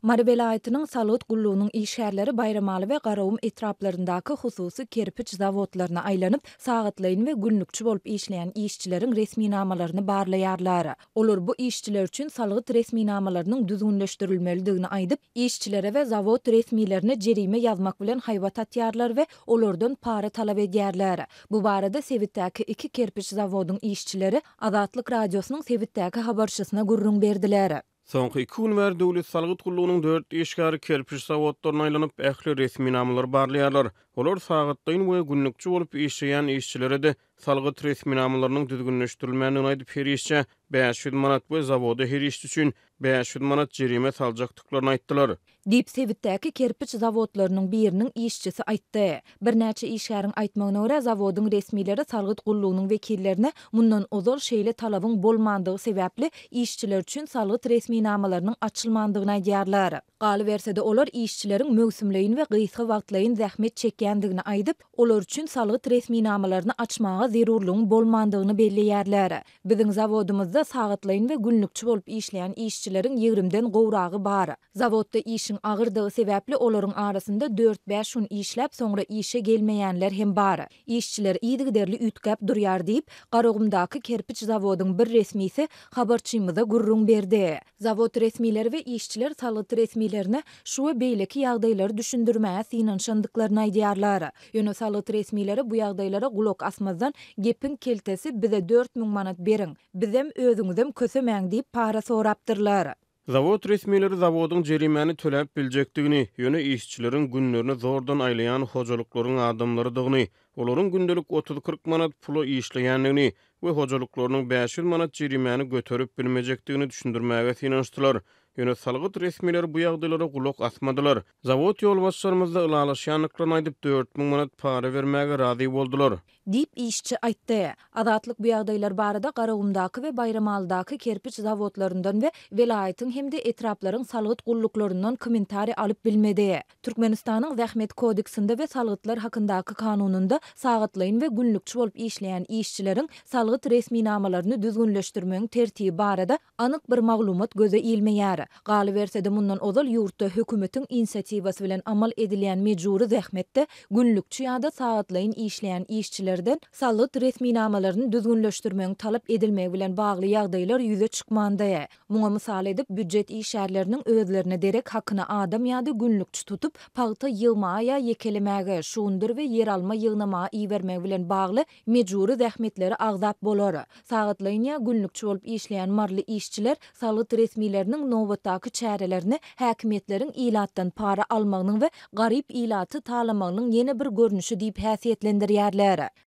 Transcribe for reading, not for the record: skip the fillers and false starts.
Mary welaýatynyň salgyt gullugynyň işgärleri Baýramaly we Garagum etraplaryndaky hususy kerpiç zawodlaryna aýlanyp, sagatlaýyn we günlükçi bolup işleýän işçileriň resminamalaryny barlaýarlar. Olar bu işçiler üçin salgyt resminamalarynyň düzgünleşdirilmelidigini aýdyp, işçilere we zawod resmilerine jerime ýazmak bilen haýbat atýarlar we olardan para talap edýärler. Bu barada sebitdäki iki kerpiç zawodyň işçileri Azatlyk Radiosynyň sebitdäki habarçysyna gürrüň berdiler. Soňky iki gün bäri Döwlet salgyt gullugynyň dört işgäri kerpiç zawodlaryna aýlanyp, ähli resminamalary barlaýarlar. Olar sagatlaýyn we günlükçi bolup işleýän işçilere-de salgyt resminamalarynyň düzgünleşdirilmändigini aýdyp, her işçä 500 manat we zawoda her işçi üçin 500 manat jerime saljakdyklaryny aýtdylar. Diýip, sebitdäki kerpiç zawodlarynyň biriniň işçisi aýtdy. Birnäçe işgäriň aýtmagyna görä, zawodyň resmileri salgyt gullugynyň wekillerine mundan ozal şeýle talabyň bolmandygy sebäpli işçiler üçin salgyt resminamalarynyň açylmandygyny aýdýarlar. Galyberse-de, olar işçileriň möwsümleýin we gysga wagtlaýyn zähmet çekýändigini aýdyp, olar üçin salgyt resminamalaryny açmaga zerurlygyň bolmandygyny belleýärler. Biziň zawodymyzda sagatlaýyn we günlükçi bolup işleýän işçileriň ýigrimden gowragy bar. Zawodda işiň agyrdygy sebäpli olaryň arasynda dört-bäş gün işläp, soňra işe gelmeýänler hem bar. Işçiler yzygiderli üýtgäp durýar diýip, Garagumdaky kerpiç zawodyň bir resmisi habarçymyza gürrüň berdi. Zawod resmileri we işçiler salgyt resmilerine şu we beýleki ýagdaýlary düşündirmäge synanyşandyklaryny aýdýarlar. Ýöne salgyt resmileri bu ýagdaýlara gulak asmazdan, gepiň keltesi bize 4000 manat beriň, bizem, özüňizem kösemäň diýip para sorapdyrlar. Zawod resmileri zawodyň jerimäni töläp biljekdigini, ýöne işçileriň günlerini zordan aýlaýan hojalyklaryň adamlarydygyny, olaryň gündelik otuz-kyrk manat pula işleýändigini we hojalyklarynyň 500 manat jerimäni göterip bilmejekdigini düşündirmäge synanyşdylar. Ýöne salgyt resmileri bu ýagdaýlara gulak asmadylar. Zawod ýolbaşçylarymyz-da ylalaşýandyklaryny aýdyp, 4000 manat para bermäge razy boldular. Diýip, işçi aýtdy. Azatlyk bu ýagdaýlar barada Garagumdaky we Baýramalydaky kerpiç zawodlaryndan we welaýatyň hem-de etraplaryň salgyt gulluklaryndan kommentariý alyp bilmedi. Türkmenistanyň Zähmet kodeksinde we Salgytlar hakyndaky kanunynda sagatlaýyn we günlükçi bolup işleýän işçileriň salgyt resminamalaryny düzgünleşdirmegiň tertibi barada anyk bir maglumat göze ilmeýär. Galyberse-de, mundan ozal ýurtda hökümetiň inisiatiwasy bilen amal edilýän mejbury zähmetde günlükçi ýa-da sagatlaýyn işleýän işçilerden salgyt resminamalaryny düzgünleşdirmegiň talap edilmegi bilen bagly ýagdaýlar ýüze çykmandy. Muňa mysal edip, býujet işgärleriniň özlerine derek hakyna adam ýa-da günlükçi tutup, pagta ýygmaga ýa ýekelemäge, şugundyr we ýeralma ýygnamaga ibermegi bilen bagly mejbury zähmetleri agzap bolar. Sagatlaýyn ýa günlükçi bolup işleýän maryly işçiler salgyt resmileriniň nobatdaky çärelerini häkimiýetleriň ilatdan para almagynyň we garyp ilaty talamagynyň ýene bir görnüşi diýip häsiýetlendirýärler.